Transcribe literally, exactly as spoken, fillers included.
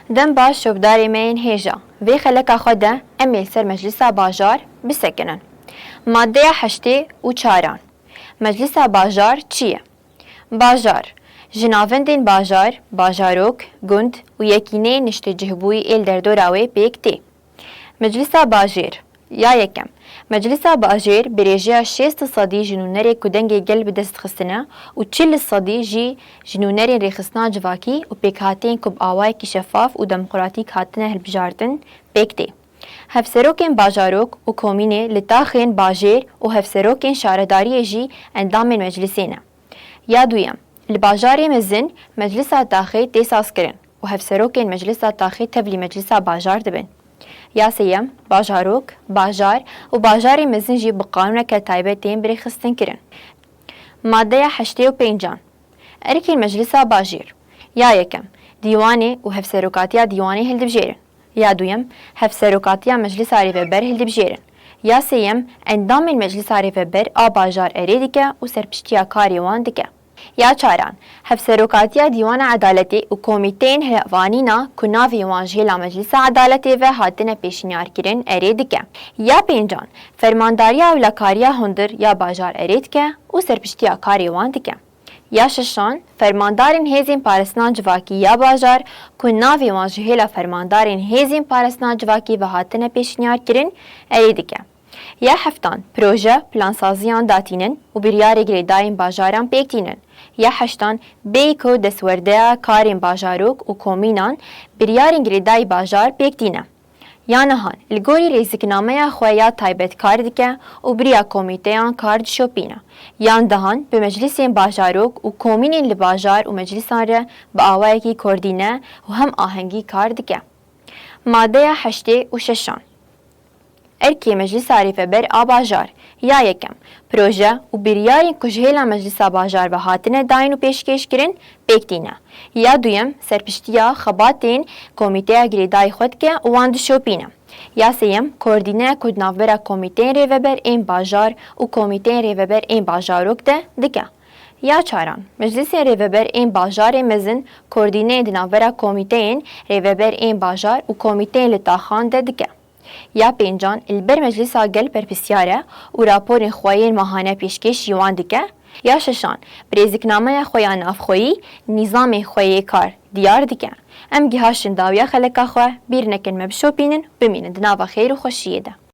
Dem baş şopdarê me yên hêja. Vê xeleka xwe de em ê li ser Meclisa Bajar bisekinin. Maddeya heştê û çaran. Meclisa Bajar çi ye? Bajar. Ji navendên bajar, bajarok, gund û yekîneyên niştecihbûyî ê li derdora wê pêk tê. Meclisa Bajêr. Ya yekem. Meclisa Bajêr bi rêjeya şêst sedî ji nûnerê ku dengê gel bi dest xistine û çil sedî jî ji nûnerên rêxistina civakî û pêkhateyên ku bi awayekî şefaf û demokratîk hatine hilbijartin pêk tê. Hevserokên bajarok û komînê li taxên bajêr û hevserokên şaredariyê jî endamên meclisê ne. Ya duyem, li bajarê mezin Meclisa Taxê tê sazkirin û hevserokên Meclisa Taxê tevlî Meclisa Bajar dibin. Ya sêyem, bajarok, bajar û bajarê mezin jî bi qanûneke taybet tên birêxistinkirin. Maddeya heştê û pêncan. Erkên Meclisa Bajêr. Ya yekem, dîwanê û hevserokatiya dîwanê hildibjêrin. Ya duyem, hevserokatiya Meclisa Rêveber hildibjêrin. Ya sêyem, endamên Meclisa Rêveber a bajar erê dike û serpiştiya karê wan dike. Ya çaran, hevserokatiya Dîwana Edaletê û komîteyên hevanîna ku navê wan ji hêla Meclisa Edaletê ve hatine pêşniyarkirin erê dike. Ya pêncan, fermandariya ewlekariya hundir ya bajar erê dike û serpiştiya karê wan dike. Ya şeşan, fermandarên hêzên parastina civakî ya bajar ku navê wan ji hêla fermandarên hêzên parastina civakî ve hatine pêşniyarkirin erê dike. Ya heftan, proje, plansaziyan datînin û biryarê girêdayên bajaran pêk tînin. Ya heştan, bêyî ku destwerdeya karên bajarok û komînan biryarên girêdayî bajar pêk tîne. Ya nehan, li gorî rêziknameya xwe ya taybet kar dike û bi riya komîteyan kar dişopîne. Yan dehan, bi meclisên bajarok û komînên li bajar û meclisan re bi awayekî koordîne û hem ahengî kar dike. Madeya heştê û şeşan. Erkê Meclisa Rêveber a Bajar. Ya yekem, proje û biryarên ku ji hêla Meclisa Bajar ve hatine dayîn û pêşkêş kirin, pêk tîne. Ya duyem, serpiştiya xebatên komîteya girêdayî xwe dike û wan dişopîne. Ya sêyem, koordîneya ku di navbera komîteyên rêveber ên bajar û komîteyên rêveber ên bajarok de dike. Ya çaran, meclisên rêveber ên bajarê mezin koordîneyên di navbera komîteyên rêveber ên bajar û komîteyên li taxan de dike. Ya pêncan, li ber Meclisa Gel berpirsiyar e û raporên xwe yên mahane pêşkêşî wan dike. Ya şeşan, bi rêziknameya xwe ya navxweyî nîzamên xwe yê kar diyar dike. Em gihaştin dawiya xeleka xwe, bîr nekin me bişopînin, bimînin di nava xêr û xweşiyê de.